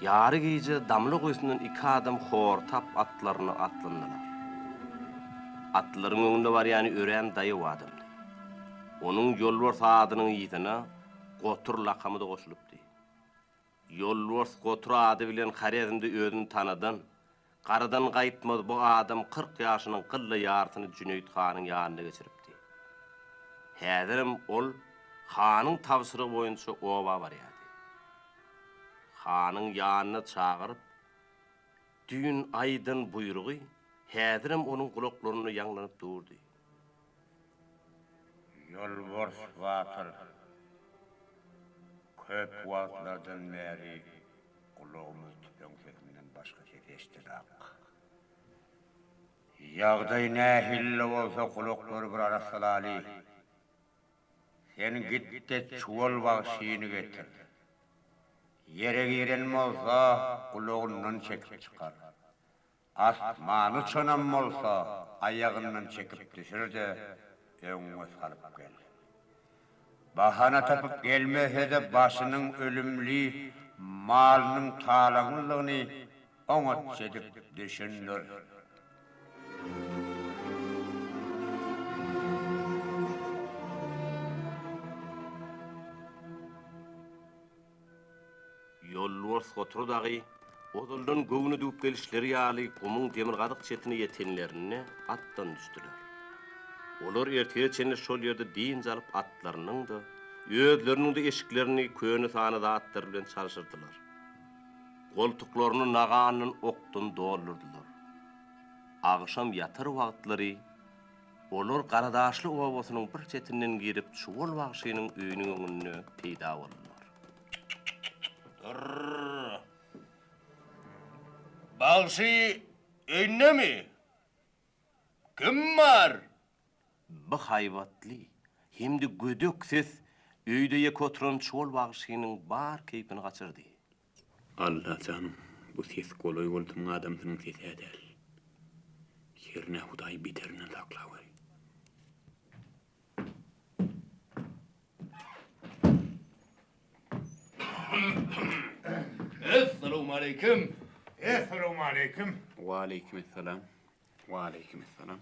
Ýary gije Damla guýusyndan iki adam hortap atlaryna atlandylar. Atlylaryň öňünde barýany örän daýaw adamdy. Onuň Ýolbars adynyň yzyna Gotur lakamy-da goşulypdy. Ýolbars Gotur ady bilen Horezmde özüni tanadan, garadan gaýtmaz bu adam 40 ýaşynyň gylla ýarysyny Jüneýit hanyň ýanynda geçiripdi. Häzirem ol hanyň tabşyrygy boýunça oba barýardy. Hanyň ýanyna çagyryp, düýn aýdan buýrugy häzirem onuň gulaklarynda ýaňlanyp durdy. Ýolbars batyr, köp wagtlardan bäri gulagymyz tüpeň sesinden başga ses eşidenok. Ýagdaý nähili-de bolsa gulaklary bir arassalaly. Sen git-de çuwal bagşyny getir. Ýere giren bolsa, gulagyndan çekip çykar. Asmana uçanam bolsa, aýagyndan çekip düşür-de, öňüňe salyp gel. Bahana tapyp gelmese-de başynyň ölümli, malynyň talaňlydygyny oňatja edip düşündir. Ýolbars Gotur dagy ozaldan göwne düwüp gelişleri ýaly gumuň demirgazyk çetine ýetenlerinde atdan düşdüler. Olar ertire çenli şol ýerde dynç alyp atlarynyň-da, özleriniň-de eşiklerini köne-sana zatlar bilen çalşyrdylar. Goltuklaryny nagandan okdan doldurdylar. Agşam ýatar wagtlary olar Garadaşly obasynyň bir çetinden girip Çuwal bagşynyň öýüniň öňünde peýda boldular. Durr. Bagşy öýündemi? Kim bar? Bu haýbatly hem-de gödek ses öýde ýeke oturan Çuwal bagşynyň bar keýpini gaçyrdy. Allajanym, bu ses golaý-goltumyň adamsynyň ses-ä däl. Hernä Hudaý beterinden saklaweri. Essalawmaleýkim! Essalawmaleýkim! Waleýkim essalam. Waleýkim essalam.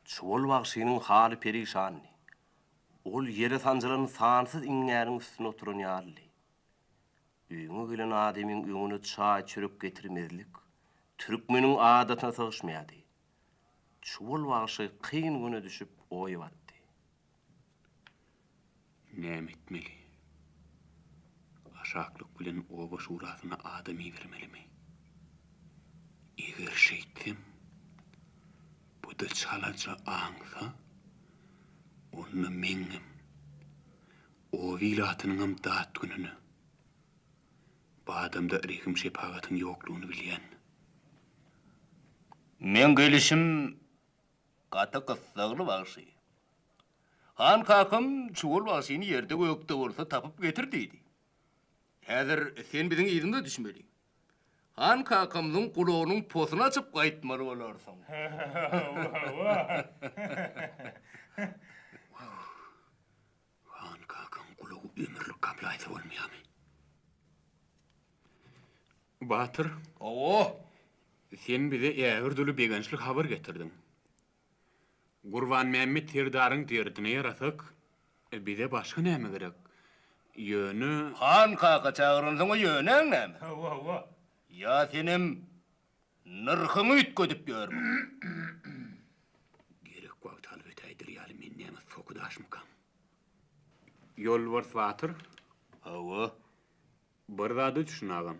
Çuwal bagşynyň haly perişandy. Ol ýere sanjylan sansyz iňňäniň üstünde oturan ýalydy. Öýüňe gelen adamyň öňüne çaý-çörek getirmezlik türkmeniň adatyna sygyşmaýardy. Çuwal bagşy kyn güne düşüp oýa batdy. Näme etmeli? Aşaklyk bilen oba şurasyna adam ibermelimi? Eger şeýtsem, bu-da çalaja aňsa, onda meňňem, oba ilatynyňam dat gününe. Bu adamda rehim-şepagatyň ýoklugyny bilýän. Meň gelişim gaty gyssagly bagşy. Han kakam Çuwal bagşyny ýerde-gökde bolsa tapyp getir diýdi. Häzir sen biziň yzymyza düşmeli. Han kakamyzyň gulagynyň posuny açyp gaýtmaly bolarsyň. Han kakaň gulagy ömürlik gaplaýsa bolmaýamy? Batyr. Hawa. Sen bize ägirt uly begençli habar getirdiň. Gurbanmämmet serdaryň derdine ýarasak, bize başga näme gerek? Ýöne. Han kaka çagyransoň-a ýönäň näme? Hawa, hawa. Ýa senem nyrhyňy üýtgedip ýörmüň? Gerek wagty alyp ötäýder ýaly men näme soky daşmykam? Ýolbars batyr. Hawa. Bir zada düşün agam.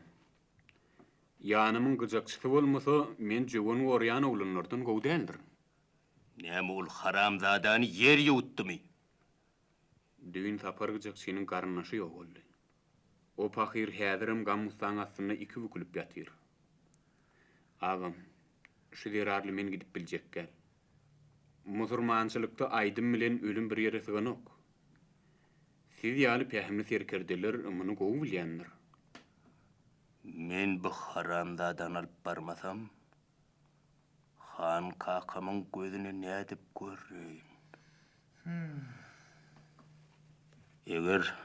Ýanymyň gyjakçysy bolmasa, men jöwen gorýan oglanlardan gowy däldirin. Näme ol haramzadany ýer ýuwutdymy? Düýn Sapar gyjakçynyň garyndaşy ýogaldy. O pahyr häzirem gam-gussaň astynda iki bükülip ýatyr. Agam, şu zerarly men gidip biljek däl. Musurmançylykda aýdym bilen ölüm bir ýere syganok. Siz ýaly pähimli serkerdeler muny gowy bilýändir. Men bu haramzadany alyp barmasam, han kakamyň gözüne nädip görneýin? Eger.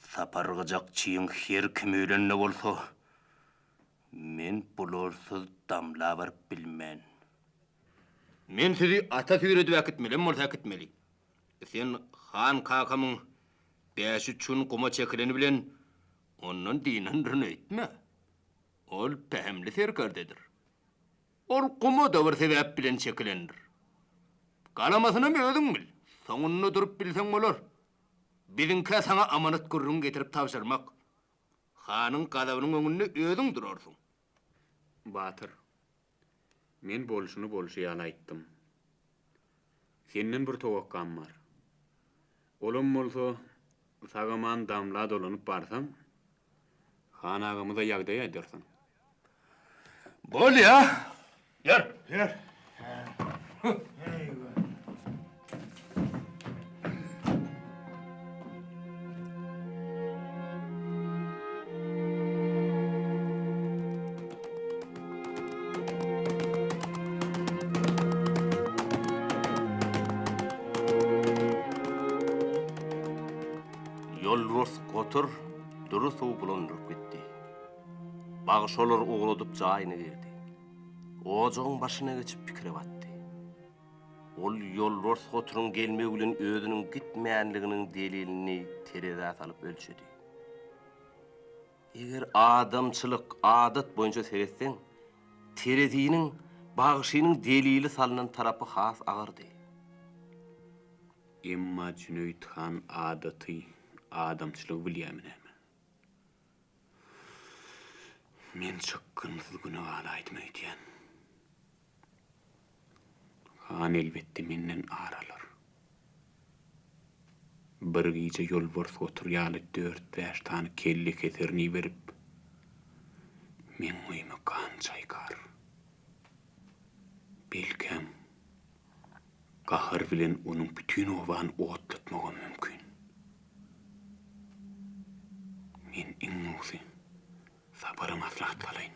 Sapar gyjakçyň her kim ölen-de bolsa, men bularsyz damla baryp bilmen. Men sizi ata süýredip äkitmelem bolsa äkitmeli. Sen han kakamyň bäş-üç gün guma çekileni bilen ondan dynandyryn öýtme. Ol pähimli serkerdedir. Ol guma-da bir sebäp bilen çekilendir. Galamasynam özüň bil, soňunda durup bilseň bolar. Biziňkä saňa amanat gürrüň getirip tabşyrmak. Hanyň gazabynyň öňünde özüň durarsyň. Batyr, men bolşuny bolşy ýaly aýtdym. Senden bir towakgam bar. Olam bolsa, sag-aman damla dolanyp barsaň, han agamyza ýagdaý aýdarsyň. Bolýa. Ýör. Ýör. Ýolbars gotur dury suw bulandyryp gitdi. Bagşy olary ugradyp jaýyna girdi. Ojagyň başyna geçip pikire batdy. Ol Ýolbars goturyň gelmegi bilen özüniň gitmänliginiň delilini terezä salyp ölçedi. Eger adamçylyk, adat boýunça seretseň, tereziniň bagşynyň delili salnan tarapy has agyrdy. Emma Jüneýit han adaty, adamçylygy bilýärmi näme? Men çykgynsyz güne galaýdym öýdýän. Han elbetde menden ar alar. Bir gije ýolbars gotur ýaly dört-bäş sany kelle keserini iberip, meň öýüme gan çaýkar. Belkäm, gahar bilen onuň bütin obany otlatmagam mümkin. Men iň gowusy Sapara maslahat salaýyn.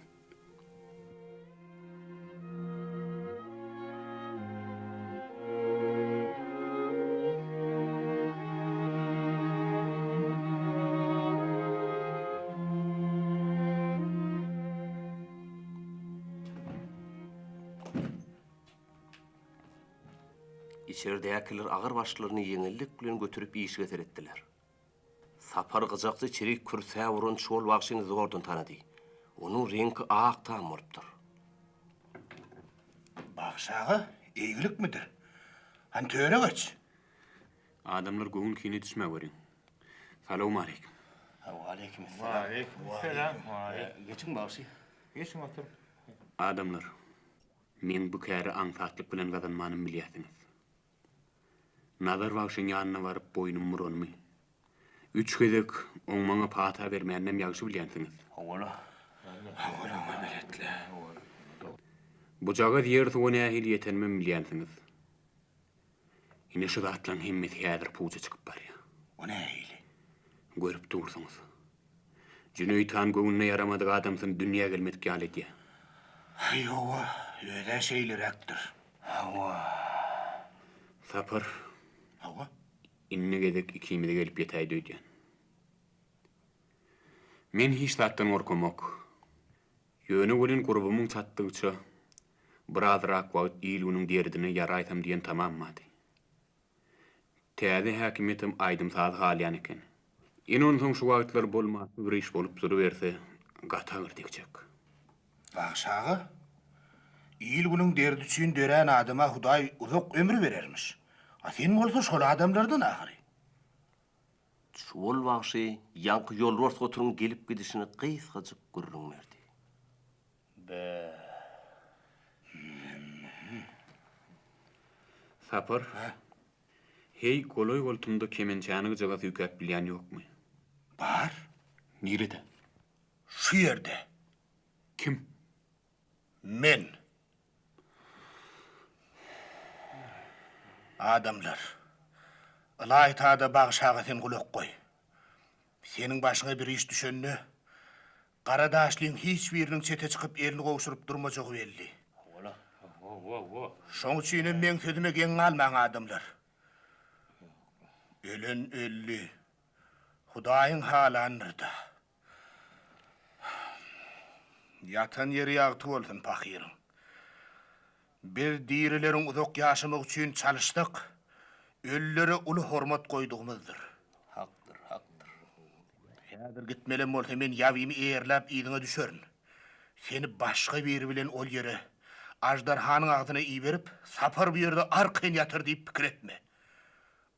Içerdäkiler agyr başlaryny ýeňillik bilen göterip işige seretdiler. Sapar gyjakçy çirik kürsä uran çol bagşyny zordan tanady. Onuň reňki ak tam bolupdyr. Bagşy aga, eýgilikmidir? Hany töre geç. Adamlar göwün kine düşmäweriň. Salowmaleýkim. Waleýkim essalam. Waleýkim essalam. Geçiň bagşy. Geçiň oturyň. Adamlar, meň bu käri aňsatlyk bilen gazanmanym bilýärsiňiz. Nazar bagşyň ýanyna baryp boýnumy buranymy, üç gezek oň maňa pata bermäninem ýagşy bilýänsiňiz. Howala. Howala oňa beletli. Bujagaz ýer-suwa nähili ýetenimem bilýänsiňiz. Ine şu zatlaryň hemmesi häzir puja çykyp barýar. O nähili? Görüp dursuňyz. Jüneýit han göwnüne ýaramadyk adamsyny dünýä gelmedik ýaly edýär. Haý, hawa, öz-ä şeýleräkdir. Hawa. Sapar. Hawa. Indi gezek ikimize gelip ýetäýdi öýdýän. Men hiç zatdan gorkamok. Ýöne welin gurbumyň çatdygyça, birazrak wagt il-günüň derdine ýaraýsam diýen tamam bardy. Täze häkimiýetem aýdym-saz halýan eken. Ine onsoň şu wagtlar bolmansyz bir iş bolup duruberse, gaty agyr degjek. Bagşy aga, il-günüň derdi üçin dörän adama Hudaý uzak ömür berermiş. A sen bolsa şol adamlardan ahyry. Çuwal bagşy ýaňky ýolbars goturyň gelip gidişini gysgajyk gürrüň berdi. Be. Sapar, heý, golaý-goltumda kemençäni gyjaga süýkäp bilýän ýokmy? Bar. Nirede? Şu ýerde. Kim? Men. Adamlar, ylaýta-da Bagşy aga sen gulak goý. Seniň başyňa bir iş düşende, gara daşlyň hiç biriniň çete çykyp elini gowşuryp durmajagy belli. Şoň üçinem meň sözüme geň galmaň adamlar. Ölen öldi. Hudaýyň halandyr-da. Ýatan ýeri ýagty bolsun pahyryň. Biz dirileriň uzak ýaşamagy üçin çalyşsak, ölülere uly hormat goýdugymyzdyr. Hakdyr, hakdyr. Häzir gitmelem bolsa men ýabymy eýerläp yzyňa düşerin. Seni başga biri bilen ol ýere, aždarhanyň agzyna iberip, Sapar bu ýerde arkaýyn ýatyr diýip pikir etme.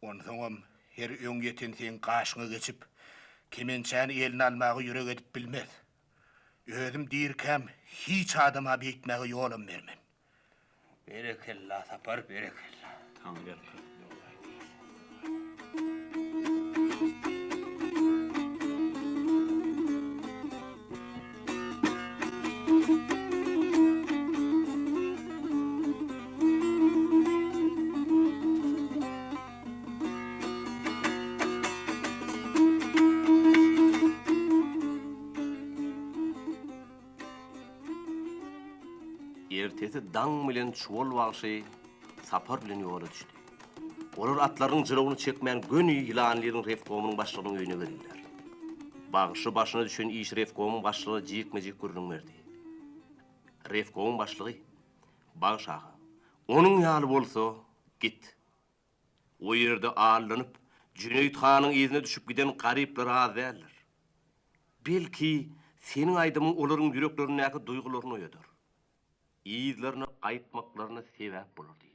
Onsoňam her öňýeten seň gaşyňa geçip, kemençäni eline almaga ýürek edip bilmez. Özüm dirikäm hiç adama beýtmäge ýolam bermen. Berekella, Sapar, berekella. Taňryýalkasyn. Ertesi daň bilen Çuwal bagşy Sapar bilen ýola düşdi. Olar atlarynyň jylawyny çekmän göni Ýylanlynyň rewkomynyň başlygynyň öýüne geldiler. Bagşy başyna düşen işi rewkomyň başlygyna jikme-jik gürrüň berdi. Rewkomyň başlygy, Bagşy aga, onuň ýaly bolsa, git. O ýerde allanyp, Jüneýit hanyň yzyna düşüp giden garyplar az däldir. Belki, seniň aýdymyň olaryň ýüreklerindäki duýgularyny oýadar. Yzlaryna gaýtmaklaryna sebäp bolar diýdi.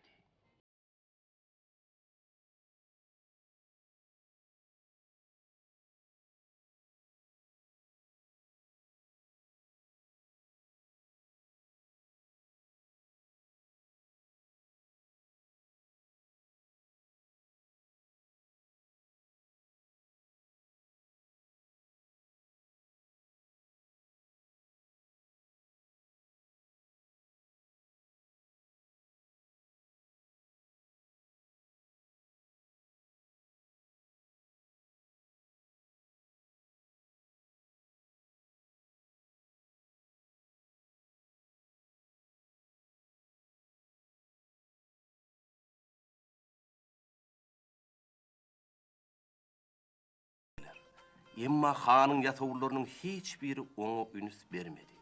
Emma hanyň ýasawullarynyň hiç biri oňa üns bermedi.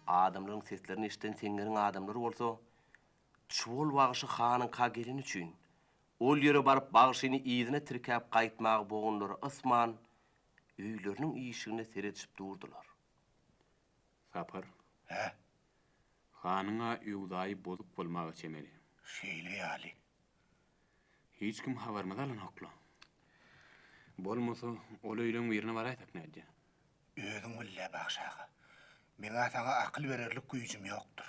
Adamlaryň seslerini eşiden Seňňeriň adamlary bolsa, Çuwal bagşy hanyňka geleni üçin, ol ýere baryp bagşyny yzyna tirkäp gaýtmaga bogunlary ysman, öýleriniň işigine seredişip durdular. Sapar. Hä? Hanyň-a öwzaýy bozuk bolmaga çemeli. Şeýle ýaly. Hiç kim habarymyzy alanok-la. Bolmasa, ol öýleň birine baraýsak nädýä? Özüň bil-dä, Bagşy aga. Meň-ä saňa akyl bererlik güýjüm ýokdur.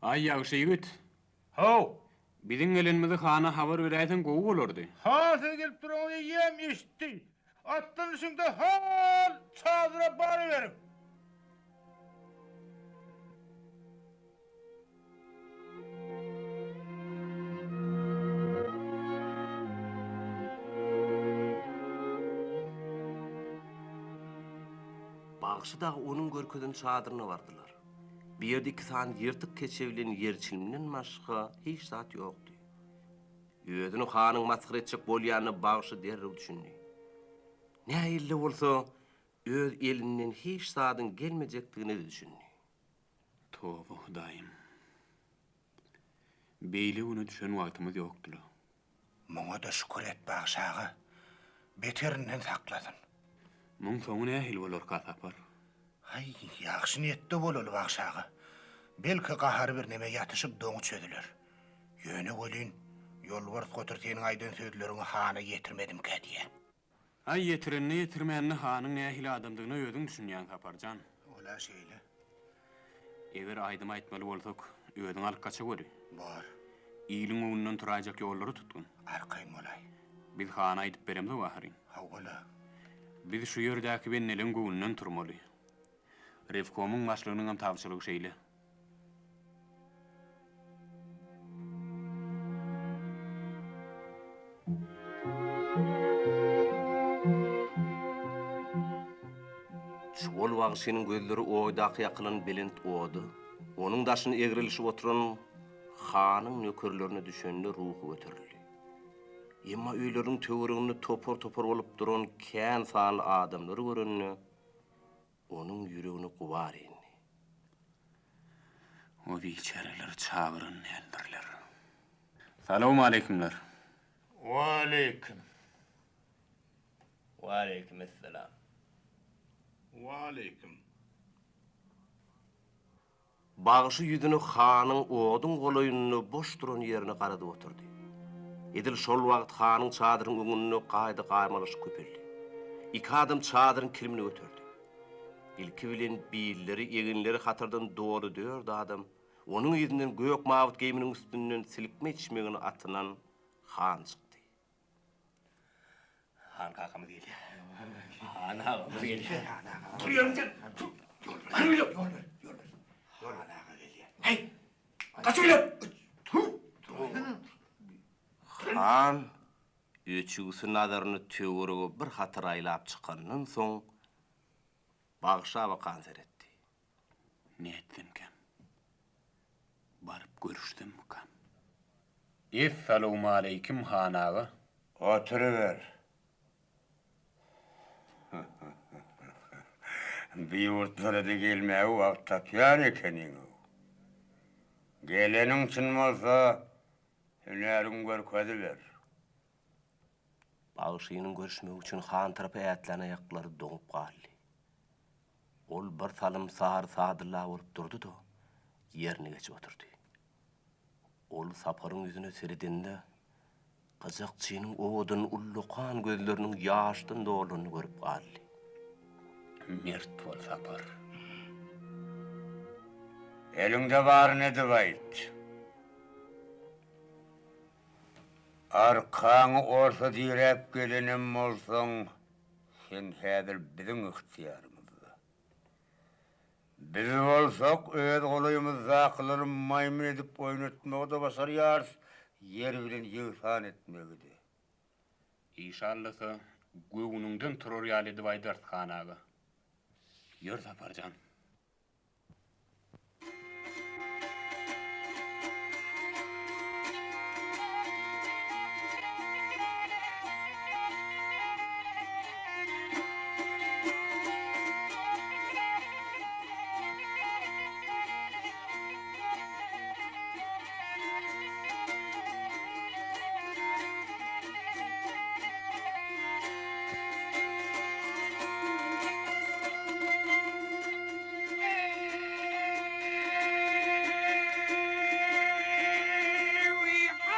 Aý, ýagşy ýigit. Haw! Biziň gelenimizi hana habar beräýseň gowy bolardy. Han siz gelip duranyňyzy eýýäm eşitdi. Atdan düşüň-de hal çadyra baryberiň. Bagşy dagy onuň görkezen çadyryna bardylar. Bu ýerde iki sany ýyrtyk keçe bilen ýerçilimden başga hiç zat ýokdy. Özüni hanyň masgara etjek bolýanyna bagşy derrew düşündi. Nähili-de bolsa, öz elinden hiç zadyň gelmejekdigine-de düşündi. Toba, Hudaýym! Beýle güne düşen wagtymyz ýokdy-la. Muňa-da şükür et, bagşy aga. Beterinden saklasyn. Muň soňy nähili bolarka, Sapar? Haý, ýagşy niýetde bolaly, bagşy aga. Belki gahary birneme ýatyşyp doňy çözüler. Ýöne welin, Ýolbars gotur seniň aýdan sözleriňi hana ýetirmedimkä diýýän. Aý, ýetirenine-ýetirmänine hanyň nähili adamdygyna özüň düşünýäň, Sapar jan. Ol-a şeýle. Eger aýdym aýtmaly bolsak, özüň alyp gaçaweri. Bor. Iliň öňünden turaýjak ýollary tutgun. Arkaýyn bolaý. Biz hana aýdyp beremzok ahyryn. Hawa-la. Biz şu ýerdäki bendeleň göwnünden turmaly. Rewkomyň başlygynyňam tabşyrygy şeýle. Çuwal bagşynyň gözleri oýdaky ýakylan belent oda, onuň daşyny egrelişip oturan hanyň nökerlerine düşende ruhy göterildi. Emma öýleriniň töwereginde topar-topar bolup duran kän sanly adamlary görende, onuň ýüregine gubar indi. O biçäreler çagyran däldirler. Salowmaleýkimler. Waleýkim. Waleýkimessalam. Waleýkim. Bagşy ýüzüni hanyň oduň golaýynda boş duran ýerine garadyp oturdy. Edil şol wagt hanyň çadyrynyň öňünde gaýda-gaýmalaşyk köpeldi. Iki adam çadyryň kilimini göterdi. Ilki bilen billeri, eginleri hatardan doly dört adam, onuň yzyndan gök mawut geýminiň üstünden silkme içmegini atynan han çykdy. Han kakamyz gelýär. Han agamyz gelýär. Tur ýeriňden. Tur. Ýol ber. Ýol ber. Ýol ber. Han aga gelýär. Heý! Gaç öýle! Tur. Han öçügsi nazaryny töwerege bir hatar aýlap çykandan soň, bagşa bakan seretdi. Nätsemkäm? Baryp görüşsemmikam? Essalawmaleýkim, han aga. Oturyber. Bu ýurtlara-da gelmäge wagt tapýan ekeniň-ow. Geleniň çyn bolsa, hünäriňi görkeziber. Bagşynyň görüşmek üçin han tarapa ätlän aýaklary doňup galdy. Ol bir salym sary sadylla bolup durdy-da, ýerine geçip oturdy. Ol Saparyň ýüzüne seredende, gyjakçynyň owadan ullakan gözleriniň ýaşdan dolanyny görüp galdy. Mert bol, Sapar. Eliňde baryny edip aýt. Arkaňy orsa diräp gelenem bolsaň, sen häzir biziň ygtyýarymyzda. Biz bolsak, öz golaýymyzdakylary maýmyn edip oýnatmagy-da başarýarys, ýer bilen ýegsan etmegi-de. Işallasa, göwnüňden turar ýaly edip aýdarys, han aga. Ýör, Sapar jan.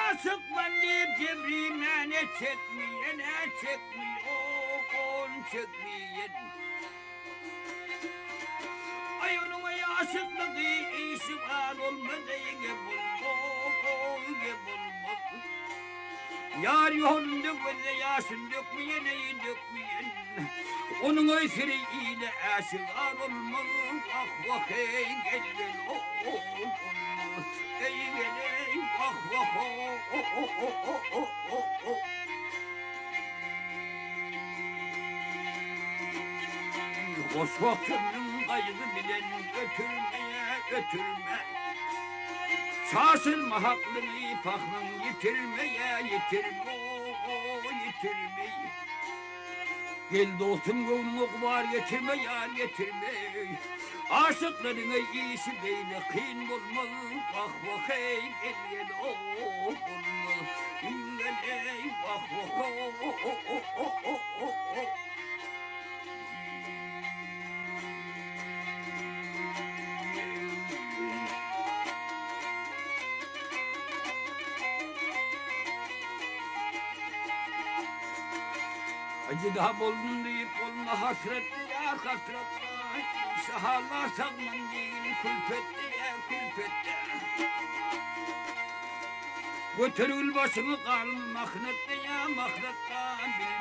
Aşykman diýip jebrimene çekmeýen-ä çekmeýon, çekmeýen. Aý onuň-aý aşyklygy işi bar bolmaz eýge bolmaz, eýge bolmaz. Ýar ýolunda gözde ýaşyn dökmeýen eý dökmeýen. Onuň öý syry ile äşgär bolmaz, wah wah eý gel gel o o eý gel eý wah wah o o o o o o. Hoş wagtymyň gaýgy bilen ötürme, ötürme. Çaşyrma haklyňy pahnyň ýitirme, ýitirme, ýitirme. Gel dostum göwnüňe gubar getirme, ýar getirme. Aşyklaryň işi beýle kyn bolmaz, wah wah eý gel gel o bolmaz. Gel eý wah wah o o o o o o o. Jyda boldum diýip bolma hasratda ýar hasratda Şahala sagman diýgin külpetde ýa külpetde Götergil başyňy galma mahnatda ýa mahnatda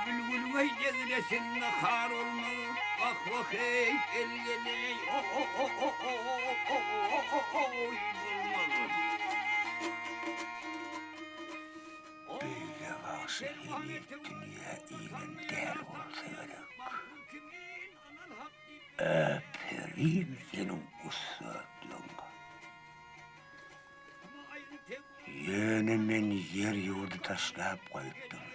Bilbil gülgeý degresin nahar olmaz Wah wah eý gel gel eý o o o o o o o o oý bolmaz. Beýle bagşy heniz dünýä inen däl bolsa gerek. Äperin seniň ussatlygyňa. Ýöne men ýer-ýurdy taşlap gaýtdym.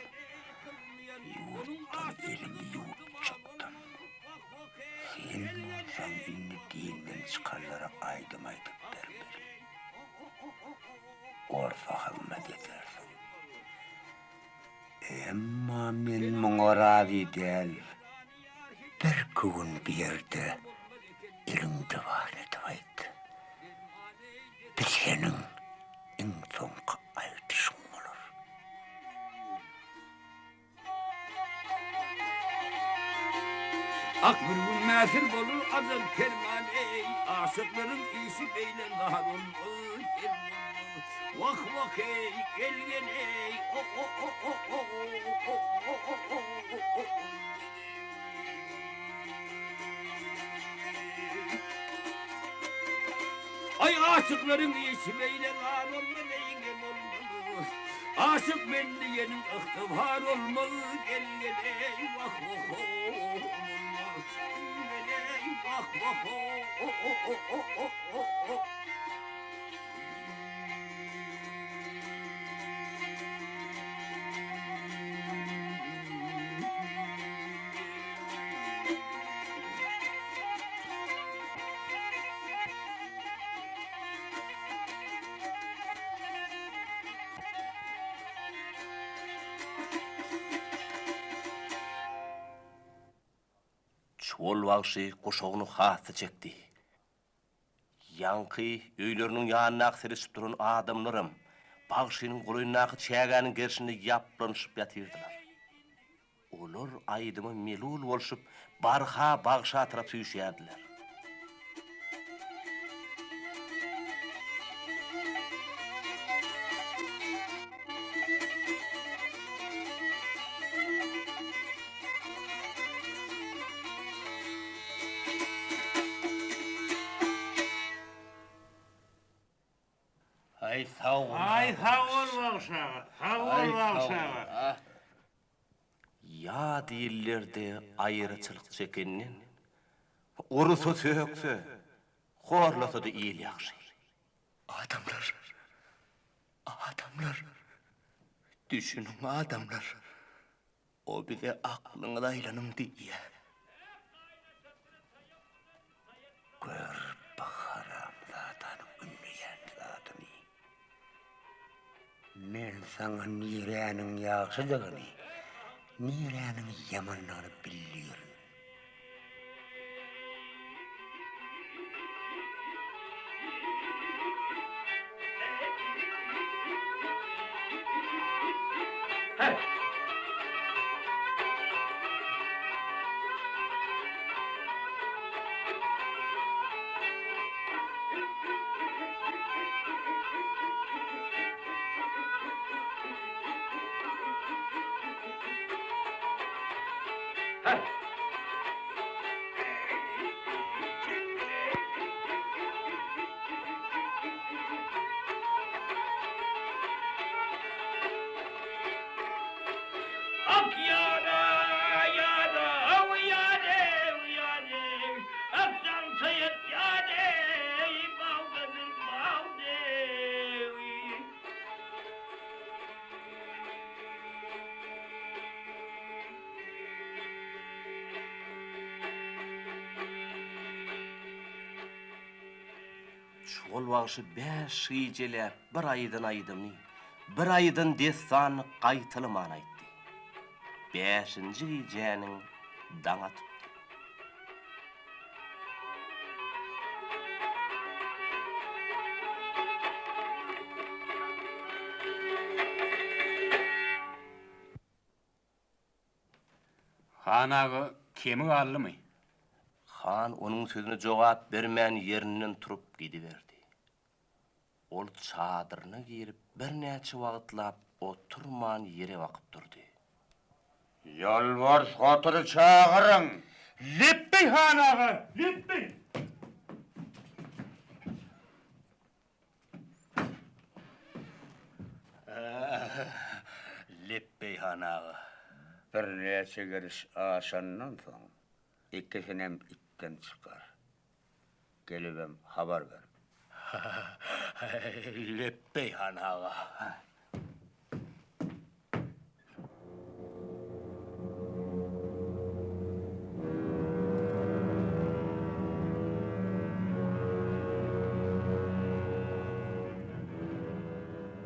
aýdym aýdyp bermeli. Orsa hyzmat edersiň. Emma men muňa razy däl. Birki gün bu ýerde eliňde baryny edip aýt. Bu seniň iň soňky aýdyşyň bolar. Ak bir gün mähir bolur ajal perman eý, Aşyklaryň işi beýle zar olmaz, gel bolmaz. Wah wah eý, gel gel eý, o o o o o o o o o o o. Aý aşyklaryň işi beýle zar olmaz eý, gel olmaz. Aşyk men diýeniň ygtybar olmaz, gel gel eý, wah wah ho, olmaz. Gel eý, wah wah ho, o o o o o o o. Çuwal bagşy guşagyny has-da çekdi. Ýaňky öýleriniň ýanyndaky seredişip duran adamlaram bagşynyň golaýyndaky çägäniň gerşinde ýaplanyşyp ýatyrdylar. Olar aýdyma melul bolşup, barha bagşa tarap süýşýärdiler. Aý sag bol. Aý sag bol bagşy aga. Sag bol bagşy aga. Ýat illerde aýraçylyk çekenden, Ursa sökse, horlasa-da il ýagşy. Adamlar, adamlar, düşüniň adamlar. O bize aklyňyza aýlanyň diýýär. Gör bu haramzadanyň ündeýän zadyny. Men saňa niräniň ýagşydygyny, niräniň ýamandygyny bildirin. Ak ýara, ýara, aw ýare, ýare, Ak jan saýat ýare, bawdadyr bawdy. Çuwal bagşy bäş gijeläp bir aýdan aýdymy, bir aýdan dessanyny gaýtalaman aýtdy. Bäşinji gijäniň daňy atypdy. Han aga kemi galdymy? Han onuň sözüne jogap bermän ýerinden turup gidiberdi. Ol çadyryna girip birnäçe wagtlap oturman ýere bakyp durdy. Ýolbars gotury çagyryň! Lepbeý han aga, lepbeý! Lepbeý han aga. Birnäçe giriş aşandan soň, ikisinem itden çykar. Gelibem habar ber. Lepbeý han aga.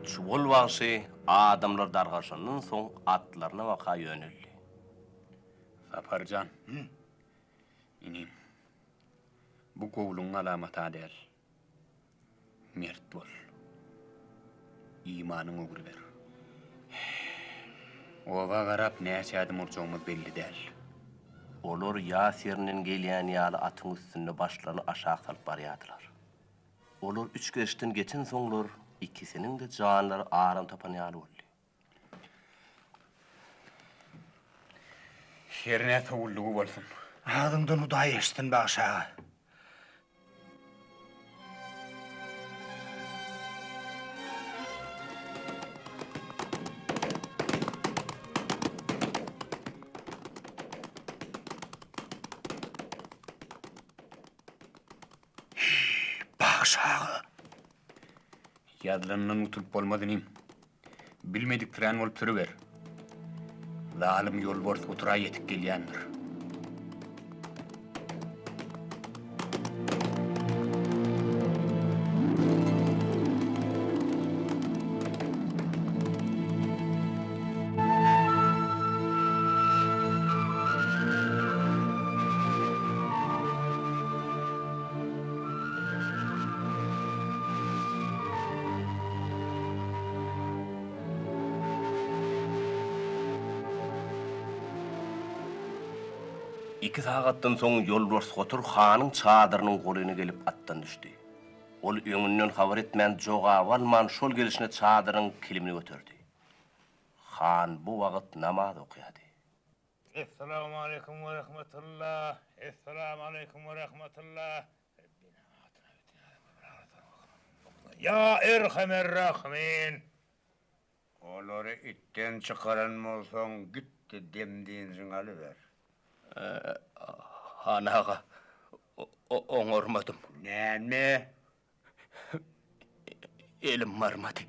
Çuwal bagşy adamlar dargaşandan soň atlaryna baka ýöneldi. Sapar jan, inim, bu gowulygyň alamaty-a däl. Mert bol. Imanyňa öwrüber. Oba garap näçe ädim urjagymyz belli däl. Olar ýas ýerinden gelýän ýaly atyň üstünde başlaryny aşak salyp barýardylar. Olar üç gerişden geçensoňlar, ikisiniň-de janlary aram tapan ýaly boldy. Hernä sowuldygy bolsun. Agzyňdan Hudaý eşitsin bagşy aga. Bagşy aga. Ýazylandan gutulyp bolmaz inim. Bilmediksirän bolup sürüber. Zalym ýolbars gotura ýetip gelýändir. Iki sagatdan soň Ýolbars Gotur hanyň çadyrynyň golaýyna gelip atdan düşdi. Ol öňünden habar etmän, jogap alman şol gelşine çadyryň kilimini göterdi. Han bu wagt namaz okaýardy. Essalamu aleýkum we rahmetullah. Essalamu aleýkum we rahmetullah. Ýa Erhamer Rahymin. Olary itden çykaran bolsaň, git-de dem-dynjyňy alyber. Han aga, oňarmadym. Näme? Elim barmady.